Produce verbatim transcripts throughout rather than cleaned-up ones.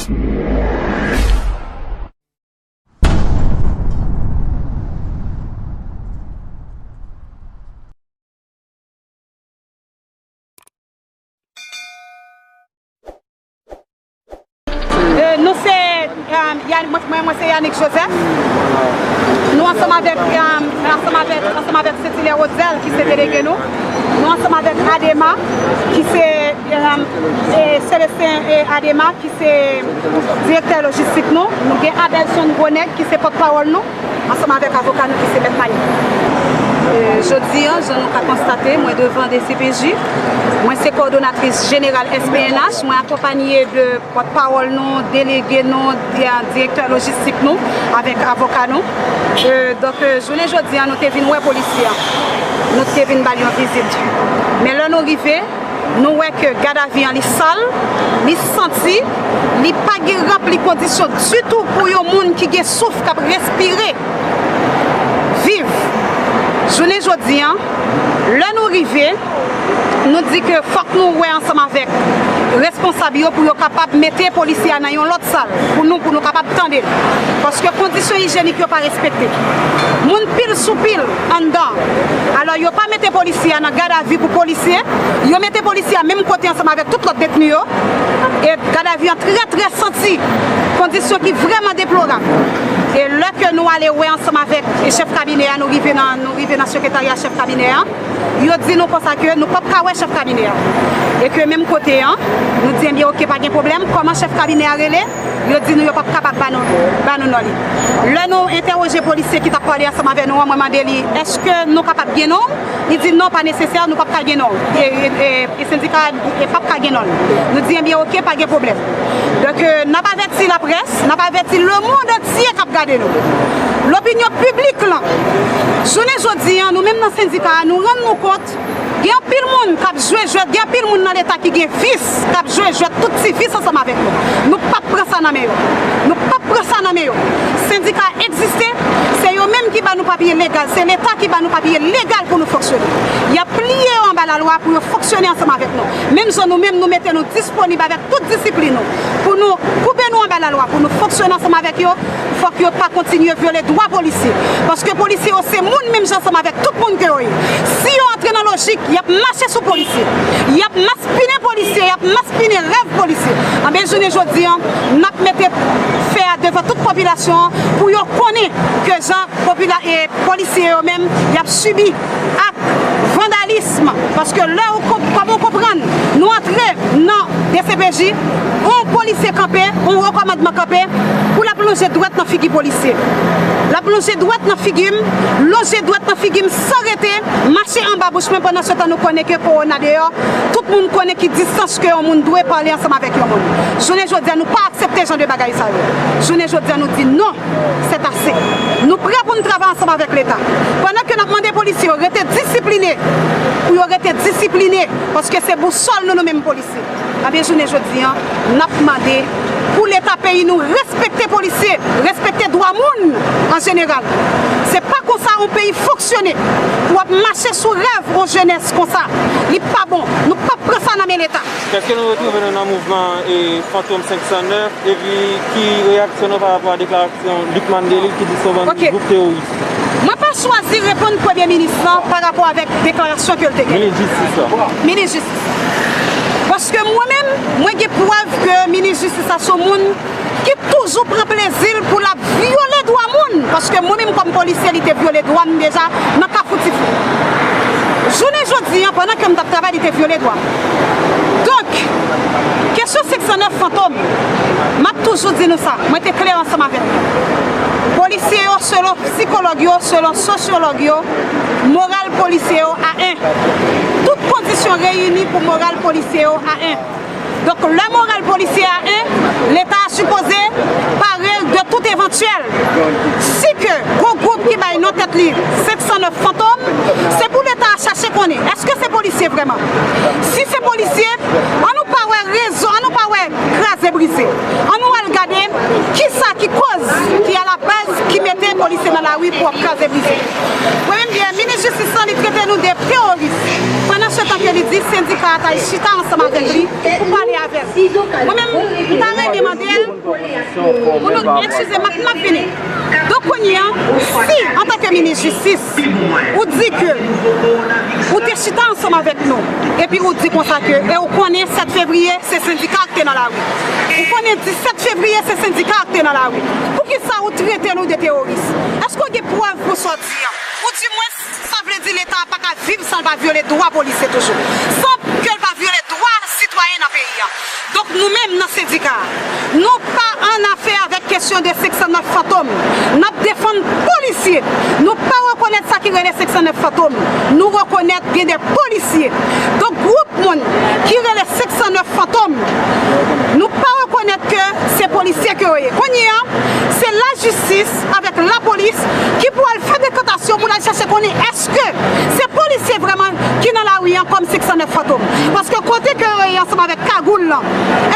E, nou se, e, Yan-, mwen, mwen, mwen se Yanick Joseph. Nou ansanm avèk, e, ansanm avèk, ansanm avèk Saint-Hilaire Rodzel, ki se delege nou. Nou ansanm avèk Adema, ki se, e, e, Célestin, e, Adema, ki se direktè lojistik nou. Nou gen Abelson Gronèg, ki se pòtpawòl nou, ansanm avèk avoka nou ki se Mèt Mayo. E, jodi a, jan nou ka konstate, mwen devan D C P J, mwen se kowòdonatris jeneral S P N H, mwen akonpaye de pòtpawòl nou, delege nou, di-, direktè lojistik nou, avèk avoka nou. E, donk, e, jounen jodi a, nou te vin wè polisye a. Nou te vin ba l yon vizit. Men lè nou rive, nou wè ke gadavi an li sal, li santi, li pa gen ranpli kondisyon ditou pou yon moun ki gen souf k ap respire, viv. Jounen jodi a, lè nou rive, nou di ke fòk nou wè ansanm avèk responsab yo pou yo kapab mete polisye a nan yon lòt sal pou nou, pou nou kapab tande l. Paske kondisyon ijyenik yo pa respekte. Moun pil sou pil anndan. Alò, yo pa mete polisye a nan gadavi pou polisye. Yo mete polisye a menm kote ansanm avèk tout lòt detni yo. E gadavi an trè, trè santi. Kondisyon ki vrèman deplorab. E lè ke nou ale wè ansanm avèk chèf kabinè a, nou rive nan, nou rive nan sekretarya chèf kabinè a. Yo di nou konsa ke nou p ap ka wè chèf kabinè a. E ke menm kote an, nou di, "Ebyen, oke, pa gen pwoblèm." Kòman chèf kabinè a rele? Yo di nou yo p ap kapab ba nou, ba nou non li. Lè nou entèwoje polisye ki t ap pale ansanm avè nou an, mwen mande li, "Èske nou kapab gen non?" Li di, "Non, pa nesesè, nou p ap ka gen non." E, e, e, e sendika a, e p ap ka gen non. Nou di, "Ebyen, oke, pa gen pwoblèm." Donk, e, n ap avèti laprès, n ap avèti lemonn antye k ap gade nou. Lopinyon piblik lan, jounen jodi a, nou menm nan sendika a, nou rann nou kont, gen anpil moun k ap jwe jwèt, gen anpil moun nan Leta ki gen vis, k ap jwe jwèt tout ti vis ansanm avèk nou. Nou p ap pran sa nan men yo. Nou p ap pran sa nan men yo. Sendika a egziste, se yo menm ki ba nou papye legal, se Leta ki ba nou papye legal pou nou fonksyone. Y ap pliye yo anba lalwa pou yo fonksyone ansanm avèk nou. Menm jan nou menm, nou mete nou disponib avèk tout disiplin nou, pou nou koube nou anba lalwa, pou nou fonksyone ansanm avèk yo, fòk yo pa kontinye vyole dwa polisye. Paske polisye yo se moun menm jan ansanm avèk tout moun ke yo ye. Si yo antre nan lojik, y ap mache sou polisye. Y ap maspinen polisye, y ap maspinen rèv polisye. Anben, jounen jodi a, n ap mete fè a devan tout popilasyon an pou yo konnen ke jan popila-, e, polisye yo menm, y ap sibi ak vandalism, paske lè ou konp-, kòm ou konprann, nou antre nan D C P J, yon polisye kanpe, yon wo kòmandman kanpe, pou l ap lonje dwèt nan figi polisye. L ap lonje dwèt nan figi m, lonje dwèt nan figi m san rete, mache anba bouch mwen, pandan se tan nou konnen ke kowona deyò, tout moun konnen ki distans ke yon moun dwe pale ansanm avèk yon moun. Jounen jodi a, nou pa aksepte jan de bagay sa yo. Jounen jodi a, nou di non. Sètase. Nou prè pou n travay ansanm avèk Leta. Pandan ke n ap mande polisye yo rete disipline, pou yo rete disipline, paske se bousòl nou, nou menm polisye. Ebyen, jounen jodi a, n ap mande pou Leta peyi nou respekte polisye, respekte dwa moun an jeneral. Se pa konsa yon peyi fonksyone, pou w ap mache sou rèv yon jenès konsa. Li pa bon. Nou p ap pran sa nan men Leta. Èske nou retwouve nou nan mouvman, e, Fantom senk san nèf? Epi, ki reyaksyon nou pa rapò a deklarasyon Lucmane Delille ki di se yon bann gwoup teworis? Mwen pa chwazi reponn Premye Minis lan pa rapò avèk deklarasyon ke l te gen. Minis Jistis la. Minis Jistis la. Paske mwen menm, mwen gen prèv ke Minis Jistis la se yon moun ki toujou pran plezi l pou l ap vyole dwa moun. Paske mwen menm kòm polisye, li te vyole dwa m deja nan Kafou Tifou. Jounen jodi a, pandan ke m t ap travay, li te vyole dwa m. Donk, kesyon senk san nèf Fantom, m ap toujou di nou sa, mwen te klè ansanm avèk nou. Polisye yo, selon sikològ yo, selon sosyològ yo, moral polisye yo a en. Tout kondisyon reyini pou moral polisye yo a en. Donk, lè moral polisye a en, Leta a sipoze pare de tout evantyèl. Si ke gon gwoup ki bay non tèt li senk san nèf Fantom, se pou Leta a chache konnen, èske se polisye vrèman? Si se polisye, ann nou pa wè rezon, ann nou pa wè kraze brize. Ann nou al gade kisa ki koz ki alabaz ki mete polisye nan lari pou ap kraze brize. Premye, minis jistis lan, li trete nou de teworis. Pandan se tan ke Li di sendika a t al chita ansanm avèk li pou pale avè l. Mwen menm, m ta renmen mande l pou nou, eskize m, m ap fini. Donk, kounye a, si, antanke minis jistis, ou di ke ou te chita ansanm avèk nou, epi ou di konsa ke, e ou konnen sèt fevriye, se sendika a ki te nan lari. Ou konnen disèt fevriye, se sendika a ki te nan lari. Poukisa ou trete nou de teworis? Èske w gen prèv pou sa w di a? Ou di mwen, sa vle di Leta a pa ka viv san l pa vyole dwa polisye toujou, san ke l pa vyole dwa sitwayen nan peyi a. Donk, nou menm nan sendika a, nou pa an afè avèk kesyon de senk san nèf fantom. N ap defann polisye. Nou pa rekonèt sa ki rele senk san nèf fantom. Nou rekonèt gen de polisye. Donk, gwoup moun ki rele senk san nèf fantom, nou pa rekonèt ke se polisye ke yo ye. Kounye a, se lajistis avèk lapolis ki pou al fè dekantasyon pou l al chèche konnen èske se polisye vrèman ki nan lari a kòm senk san nèf fantom. Paske kote ke yo ye ansanm avèk kagoul lan,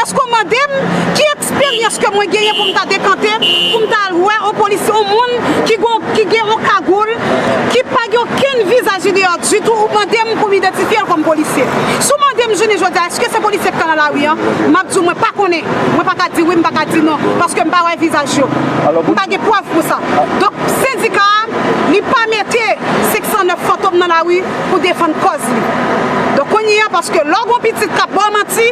èske w mande m ki eksperyans ke mwen genyen pou m ta dekante, pou m ta al wè yon polisye, yon moun ki gon, ki gen yon kagoul, ki pa gen okenn vizaj li deyò ditou, ou mande m pou m idantifye l kòm polisye? Si w mande m jounen jodi a, èske se polisye k nan lari a? M ap di w, mwen pa konnen. Mwen pa ka di wi, m pa ka di non, paske m pa wè vizaj yo. M pa gen prèv pou sa. Donk, sendika a, li pa mete senk san nèf fantom nan lari pou defann kòz li. Donk, kounye a, paske lè w gon pitit k ap ba w manti,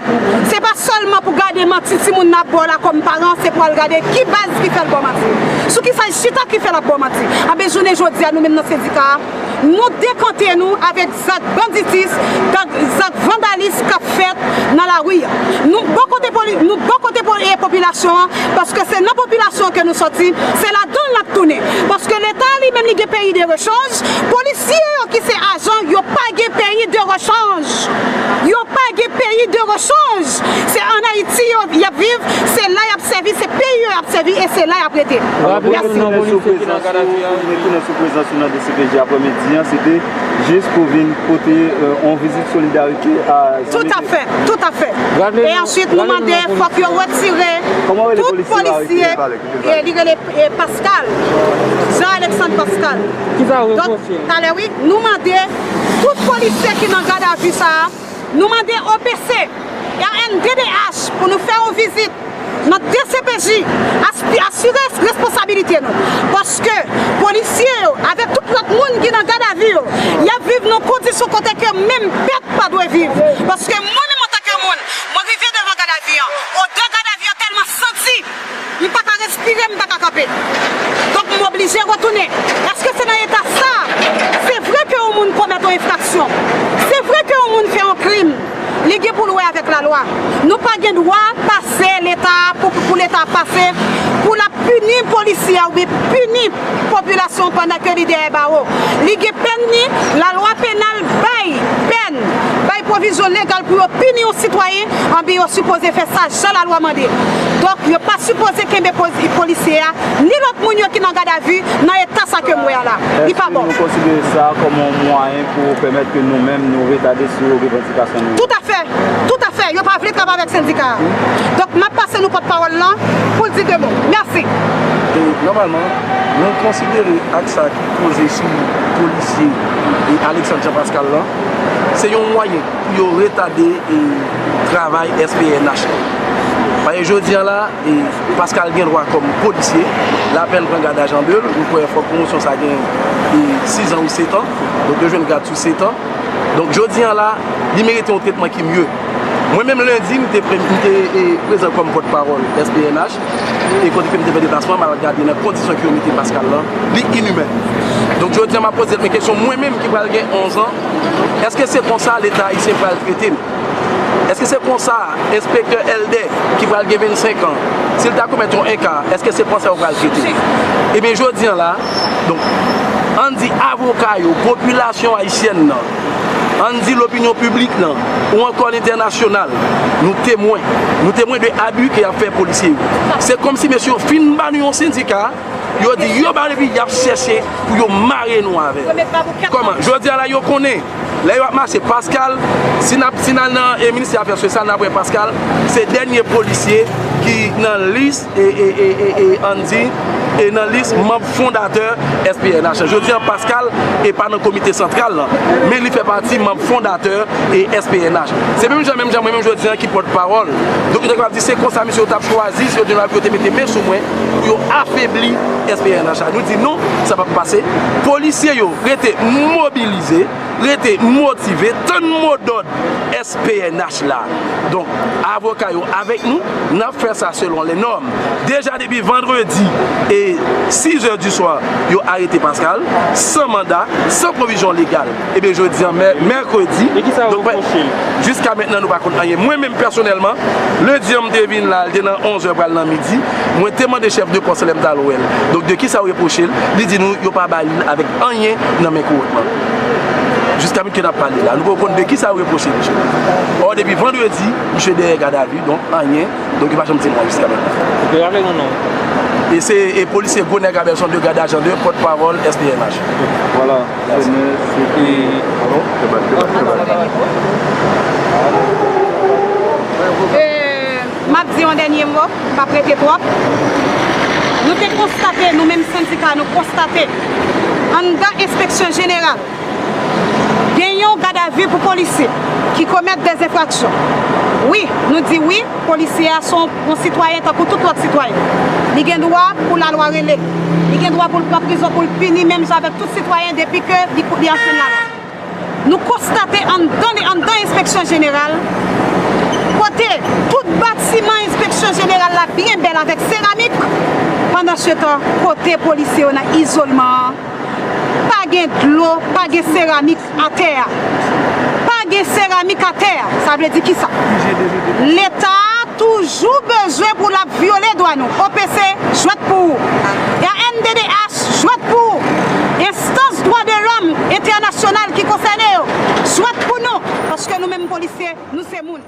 se pa sèlman pou gade manti timoun nan ap ba w la kòm paran, se pou al gade ki baz ki fè l ba w manti. Sou ki sa l chita ki fè l ap ba w manti. Anben, jounen jodi a, nou menm nan sendika a, nou dekante nou avèk zak banditis, zak, zak vandalis k ap fèt nan lari a. Nou bò kote poli-, nou bò kote po-, e popilasyon an, paske se nan popilasyon an ke nou sòti, se ladan l n ap tounen. Paske Leta li menm li gen peyi de rechanj, polisye yo ki se ajan, yo pa gen peyi de rechanj. Yo pa gen peyi de rechanj. Se ann Ayiti yo, y ap viv, se la y ap sèvi, se peyi yo y ap sèvi e se la y ap rete. Mèsi. Mwen tounen sou prezans ou, mwen tounen sou prezans ou nan D C P J aprèmidi an, se te jis pou vin pote, euh, yon vizit solidarite a zanmi. Toutafè, toutafè. E answit, nou mande fòk yo retire tout polisye, e li rele, e, Pascal, Jean Alexandre Pascal. Donk, talè, wi, nou mande tout polisye ki nan gadavi sa a, nou mande O P C, R N D D H pou nou fè yon vizit nan D C P J, aspi-, asire responsabilite nou. Paske polisye yo, avèk tout lòt moun ki nan gadavi yo, y ap viv nan kondisyon kote ke menm bèt pa dwe viv. Paske mwen menm antanke moun, mwen rive devan gadavi an. Odè gadavi an tèlman santi, m pa ka respire, m pa ka kanpe. Donk, m oblije retounen. Èske se nan eta sa a? Se vre ke yon moun komèt yon enfraksyon. Se vre ke yon moun fè yon krim. Li gen pou l wè avèk lalwa. Nou pa gen dwa pase Leta a pou, pou Leta a pase, pou l ap pini polisye a oubyen pini popilasyon pandan ke li dèyè bawo. Li gen pèn li, lalwa penal bay pèn, bay pwovizyon legal pou yo pini yon sitwayen, anben yo sipoze fè sa jan lalwa mande. Donk, yo pa sipoze kenbe poz-, polisye a, ni lòt moun yo ki nan gadavi nan eta sa ke m wè a la. Li pa bon. Èske nou konsidere sa kòm yon mwayen pou pèmèt ke nou menm nou retade sou revandikasyon nou yo? Toutafè, toutafè, yo pa vle travay avèk sendika a. Donk, m ap pase nou pòtpawòl lan pou l di de mo. Mèsi. E, nòmalman, nou konsidere ak sa ki poze sou polisye e Alexandre Jean Pascal lan, se yon mwayen pou yo retade, e, travay S P N H lan. Paske jodi an la, e, Pascal gen dwa kòm polisye, l apèn pran gad a Jean Beul, m kwè fòk pwomosyon sa gen, e, sis an ou sèt an, donk yo jwenn gad sou sèt an. Donk jodi an la, li merite yon tretman ki mye. Mwen menm lendi, m te pre-, m te, e, prezan kòm pòtpawòl S P N H, e kote ke m te fè deplasman, m al gade nan kondisyon ke yo mete Pascal lan, li inimen. Donk jodi an, m ap poze tèt mwen kesyon, mwen menm ki pral gen onz an, èske se konsa Leta ayisyen pral trete m? Èske se konsa enspektè Elder ki pral gen vennsenk an, si l ta komèt yon enka, èske se konsa yo pral trete l? Ebyen, jodi an la, donk, ann di avoka yo, popilasyon ayisyèn nan, ann di lopinyon piblik lan, ou ankò lentènasyonal, nou temwen. Nou temwen de abi ke y ap fè polisye yo. Se kòmsi mesye yo fin ba nou yon sendika, yo di yo ba nou epi y ap chèche pou yo mare nou avè l. Kòman? Jodi a la, yo konnen. Lè yo ap mache Pascal, si n ap, si n al nan, e, ministè afè sosyal, n ap wè Pascal, se dènye polisye ki nan lis, e, e, e, e, e, ann di, e nan lis manm fondatè S P N H. Jodi an, Pascal e pa nan komite santral lan, men li fè pati manm fondatè e S P N H. Se menm jan, menm jan mwen menm jodi an ki pòtpawòl. Donk, yo te kapab di se konsa misye yo t ap chwazi, si yo te, yo te mete men sou mwen pou yo afebli S P N H la. Nou di non, sa p ap pase. Polisye yo rete mobilize, rete motive, tann modòd S P N H la. Donk, avoka yo avèk nou, n ap fè sa selon les normes. Deja depi vandredi e sis è di swa, yo arete Pascal, san manda, san pwovizyon legal. Ebyen, jodi an, mè-, mèkredi, donk, jiska mentnan, nou pa konn anyen. Mwen menm, pèsonèlman, lendi an, m te vin la, l te nan onz è, pral nan midi, mwen te mande chèf de pòs lè m t al wè l. Donk, de kisa yo repwoche l? Li di nou, yo pa ba li l avèk anyen nan men kowòtman. Jiska minit ke n ap pale la, nou poko konn de kisa yo repwoche misye. Ò, depi vandredi, misye dèyè gadavi, donk anyen, donk yo pa janm di mwen jiska mentnan. Ok, rapele nou non. E se, e polisye Gwo Nèg Abelson de Gad Ajan de, pòtpawòl S P N H. Vwala, se mwen, se ki, pardon? E, m ap di yon dènye mo, m p ap rete twòp. Nou te konstate, nou menm sendika, nou konstate, anndan enspeksyon jeneral, gen yon gadavi pou polisye ki komèt dè enfraksyon. Wi, nou di wi, polisye a se yon, yon sitwayen tankou tout lòt sitwayen. Li gen dwa pou lalwa rele l. Li gen dwa pou l pran prizon, pou l pini menm jan avèk tout sitwayen depi ke li, li anfrenn lalwa. Nou konstate anndan, anndan enspeksyon jeneral, kote tout batiman enspeksyon jeneral la byen bèl avèk seramik, pandansetan, kote polisye yo nan izolman an, pa gen dlo, pa gen seramik atè a. Pa gen seramik atè a. Sa vle di kisa? Leta toujou bezwen pou l ap vyole dwa nou. O P C, jwèt pou ou. R N D D H, jwèt pou ou. Enstans dwa de lòm entènasyonal ki konsène yo, jwèt pou nou. Paske nou menm polisye, nou se moun.